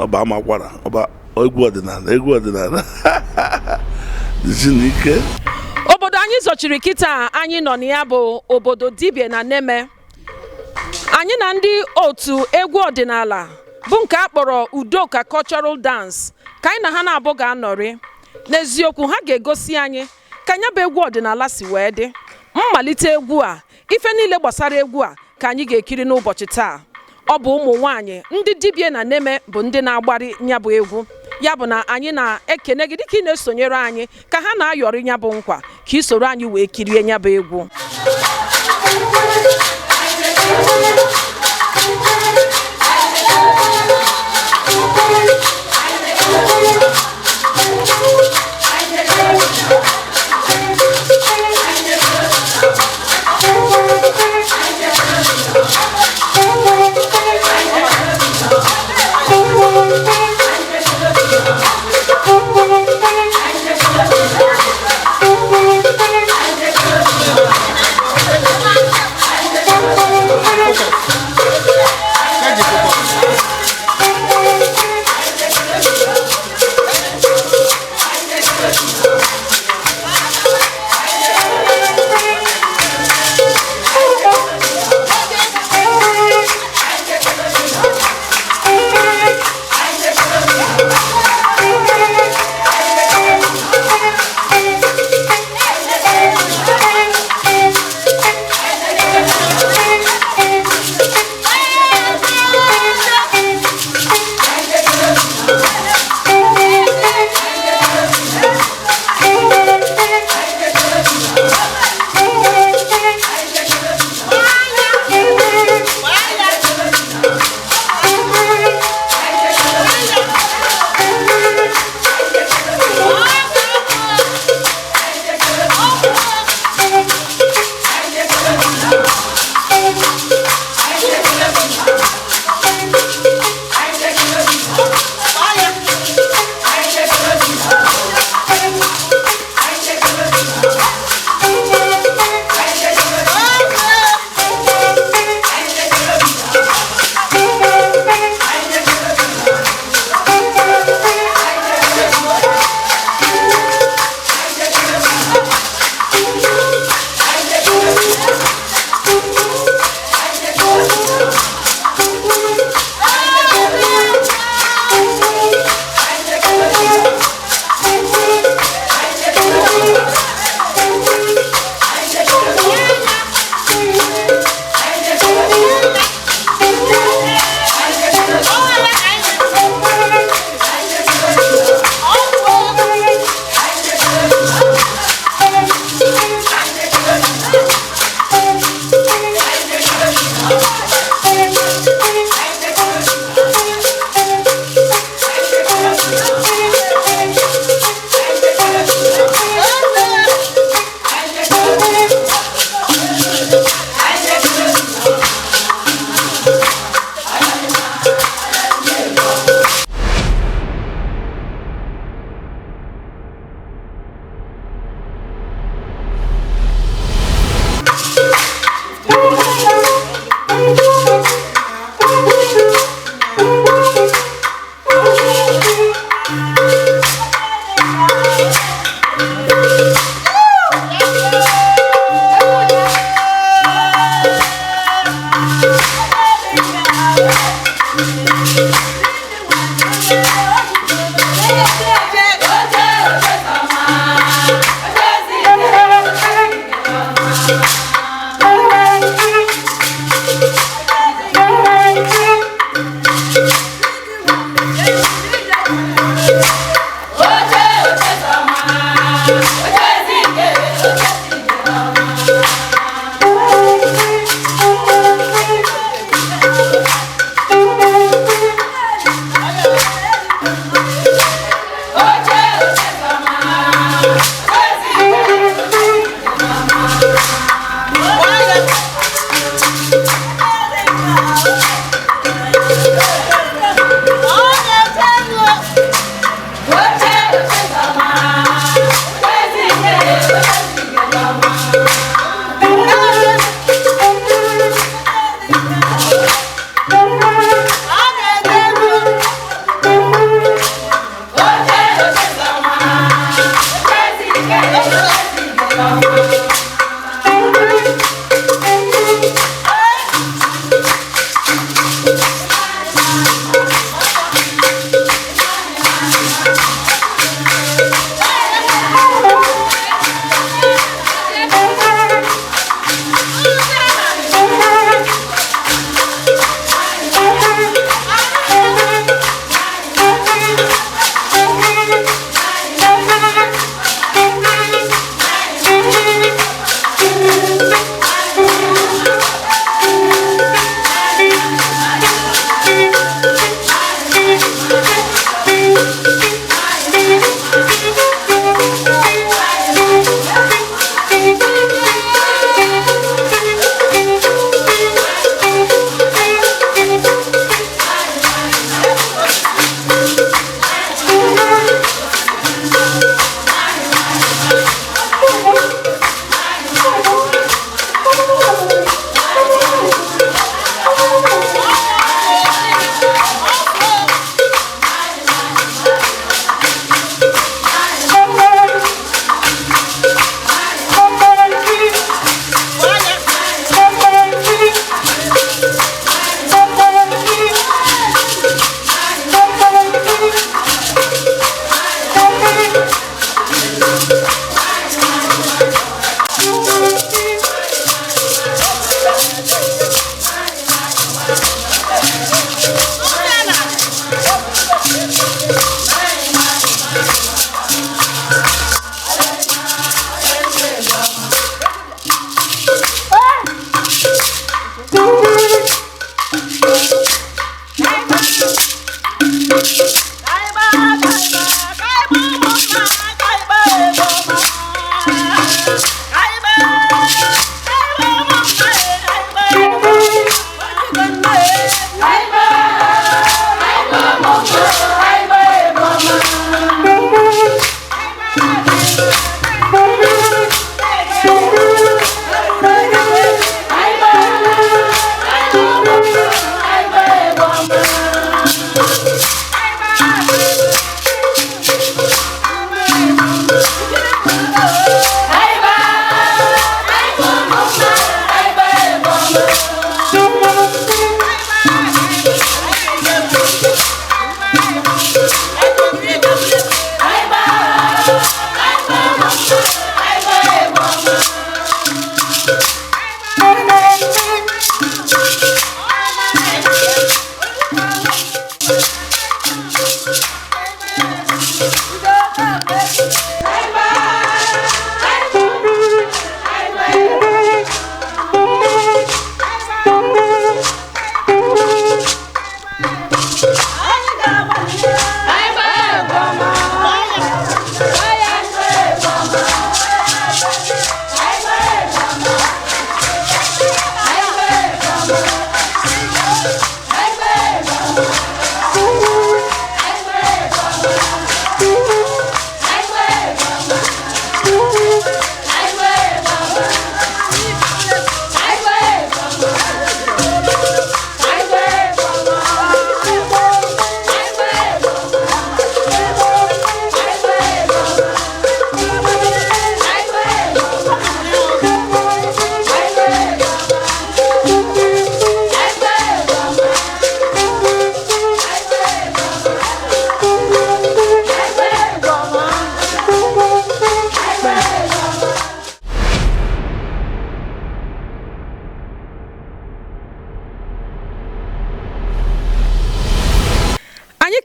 Ọba amakwara ọba egwu ọdịnala, egwu ọdịnala. Dịzinụ ike. Obodo anyị zọchiri kịta anyị nọ na ya bụ obodo Dibie na Neme. Anyị na ndị otu egwu ọdịnala bụ nke a kpọrọ Udoka Cultural Dance ka anyị na ha na-abụ ga-anọrị. N'eziokwu, ha ga-egosi anyị ka ya bụ egwu ọdịnala si wee dị, mmalite egwu a, ife niile gbasara egwu a ka anyị ga-ekiri n'ụbọchị taa. Ọ bụ ụmụ nwanyị ndị Dibie na Neme bụ ndị na-agbari ya bụ egwu. Ya bụ na anyị na-ekene gị dịka ị na-esonyere anyị ka ha na-ayọrị ya bụ nkwa, ka ị soro anyị wee kirie ya bụ egwu.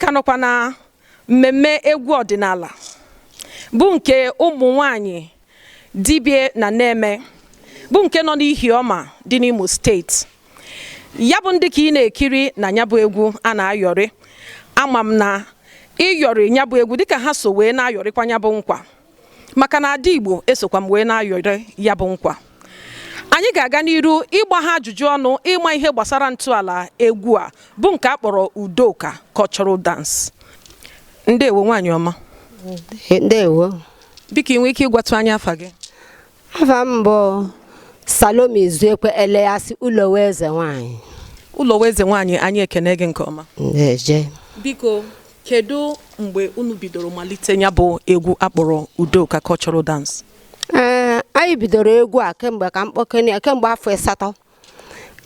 Ka nọkwa na mmemme egwu ọdịnala bụ nke ụmụ nwanyị dibịa na Neme, bụ nke nọ n'Ihiọma dị n'Imo Steeti. Ya bụ ndị ka ị na-ekiri na ya bụ egwu a na-ayọrị. Ama m na ịyọrị ya bụ egwu dịka ha so wee na-ayọrịkwa ya bụ nkwa, maka na ada Igbo esokwa m wee na-ayọrị ya bụ nkwa. Anyị ga-aga n'iru ịgba ha ajụjụ ọnụ, ịma ihe gbasara ntọala egwu a bụ nke a kpọrọ Udoka Cultural Dance. Ndewo, nwaanyị ọma. Ndewo. Biko, ị nwee ike ịgwatụ anyị afa gị? Afa m bụ Salome Izuekwe Eleasị Ụlọwe eze nwanyị. Ụlọwa eze nwaanyị, anyị ekene gị nke ọma. Ndeje. Biko, kedu mgbe unu bidoro malite ya bụ egwu akpọrọ Udoka Cultural Dance? Ee, anyị bidoro egwu a kemgbe ka mkpọkene ya, kemgbe afọ 8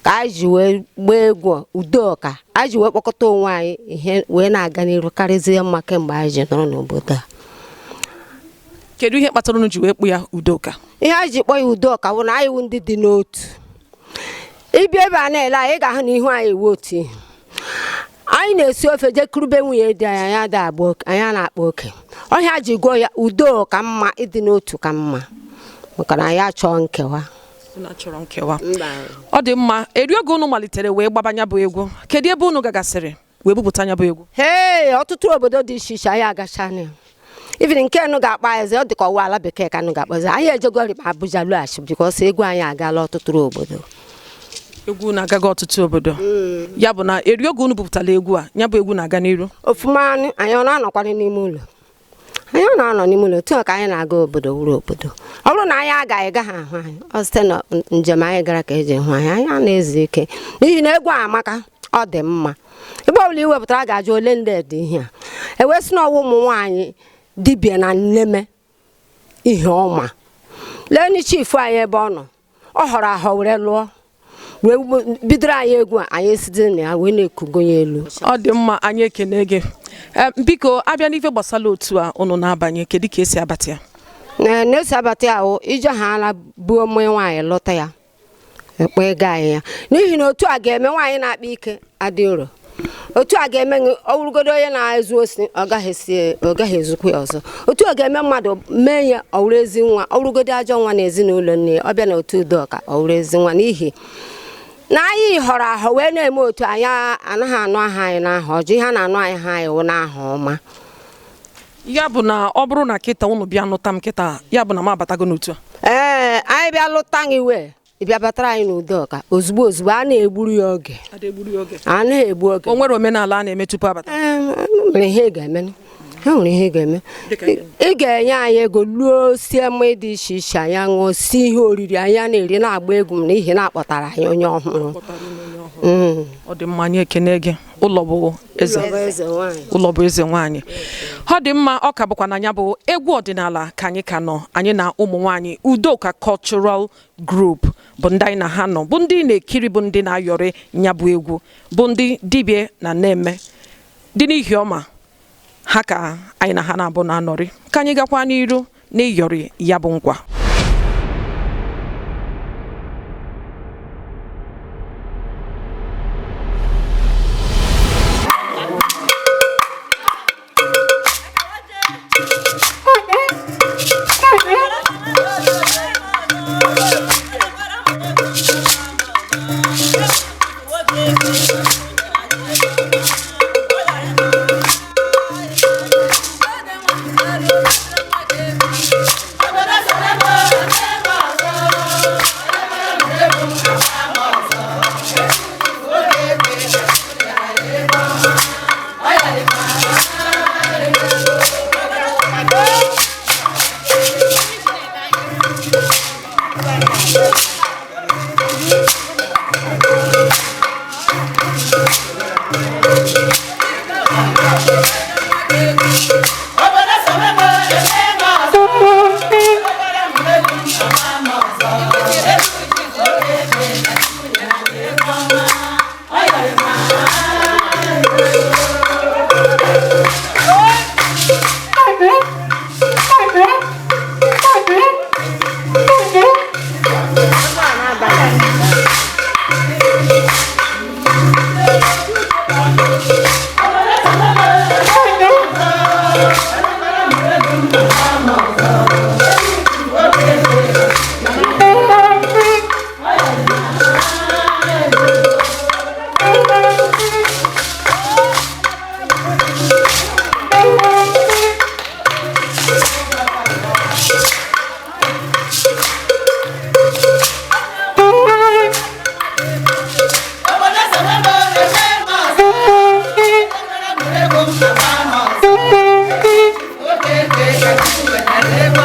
ka anyị ji wee gbaa egwu a, Udoka. Anyị ji wee kpọkọta onwe anyị ihe wee na-aga n'iru karịzie mma kemgbe anyị ji nọrọ n'obodo a. Kedu ihe kpatara unu ji wee kpụ ya Udoka? Ihe anyị ji kpọọ ya Udoka bụ na anyị wụ ndị dị n'otu. Ịbịa ebe a na-ele anyị, ị ga-ahụ na ihu anyị ewu otu ihe. Anyị na-esi ofe jee kurube nwunye di anyị, anyị ada agba oke, anyị na-akpa oke. Ọhịa ji gụọ ya udo ka mma, ịdị n'otu ka mma, maka na anyị achọọ nkewa. Unu achọrọ nkewa. Ọ dị mma. Eri oge unu malitere wee gbaba ya bụ egwu, kedu ebe unu gagasịrị wee bupụta ya bụ egwu? Hee, ọtụtụ obodo dị iche iche anyị agachana ya. Even nke nụ ga-akpa eze, ọ dị ka ọwa ala bekee ka nụ ga-akpọzi anyị. Ejegori Abuja lughachi, because egwu anyị agaala ọtụtụ obodo. Egwu na-agaga ọtụtụ obodo. Ya bụ na eri oge unu bupụtara egwu a, ya bụ egwu na-aga n'iru. Ofuma. Anyị ọ na-anọkwanụ n'ime ụlọ? Anyị ọ na-anọ n'ime ụlọ otu a ka anyị na-aga obodo wuru obodo. Ọ bụrụ na anyị agaghị gaghị ahụ anyị, ọ site na njem anyị gara ka eji hụ anyị. Anyị a na-ezu ike n'ihi na egwu a amaka, ọ dị mma. Ebe ọ bụla ị wepụtara, a ga-ajụ ole ndị dị ihe a ewee sị na ọwa ụmụ nwaanyị dibịa na nneme ihe ọma. Lee chifu anyị ebe ọ nọ, ọ họrọ ahọ were lụọ wee bidoro anyị egwu a. Anyị esite na ya wee na-ekugo ya elu. Ọ dị mma, anyị ekene gị. Biko, abịa n'ife gbasara otu a unu na-abanye, kedu ka esi abata ya? Na na-esi abata ya ahụ, ije ha ala buo mmanya nwaanyị lụta ya, ekpe ego anyị ya, n'ihi na otu a ga-eme nwaanyị na-akpa ike adị nro. Otu a ga-eme gị, ọ wụrụgodo onye na-ezu osi, ọ gaghị esi, ọ gaghị ezukwa ya ọzọ. Otu a ga-eme mmadụ mee ya, ọ wụrụ ezi nwa. Ọ wụrụgodo ajọ nwa na ezinụlọ nne ya, ọ bịa na otu Udoka, ọ wụrụ ezi nwa, n'ihi na anyị họrọ ahọ wee na-eme otu. Anyị anaghị anụ aha anyị n'aha ọjọọ. Ihe a na-anụ anyị ha anyị wụ n'aha ọma. Ya bụ na ọ bụrụ na kịta unu bịa nụta m kịta, ya bụ na m abatago n'otu a? Ee, anyị bịa lụta gị wee ị bịa batara anyị n'Udoka ozugbo ozugbo, a na-egburu ya oge. A naghị egbu oge. O nwere omenala a na-eme tupu abata? Ee, nwere ihe ị ga-eme. E nwere ihe ị ga-eme. Dịka gịnị? Ị ga-enye anyị ego luo sie mma dị iche iche, anyị aṅụọ, si ihe oriri anyị a na-eri, na-agba egwu n'ihi na akpọtara anyị onye ọhụrụ. Ọ dị mma, anyị ekene gị. Ụlọ bụ eze. Ụlọ bụ eze nwanyị. Ụlọ bụ eze nwaanyị. Ọ dị mma. Ọ ka bụkwa na ya bụ egwu ọdịnala ka anyị ka nọ. Anyị na ụmụ nwaanyị Udoka Cultural Group bụ ndị anyị na ha nọ, bụ ndị na-ekiri, bụ ndị na-ayọrị ya bụ egwu, bụ ndị dibịa na na-eme dị n'ihi ọma ha ka anyị na ha na-abụ na-anọrị. Ka anyị gakwa n'iru n'ịyọrị ya bụ nkwa. Thank you. Oke, oke, ka Chukwu wetara.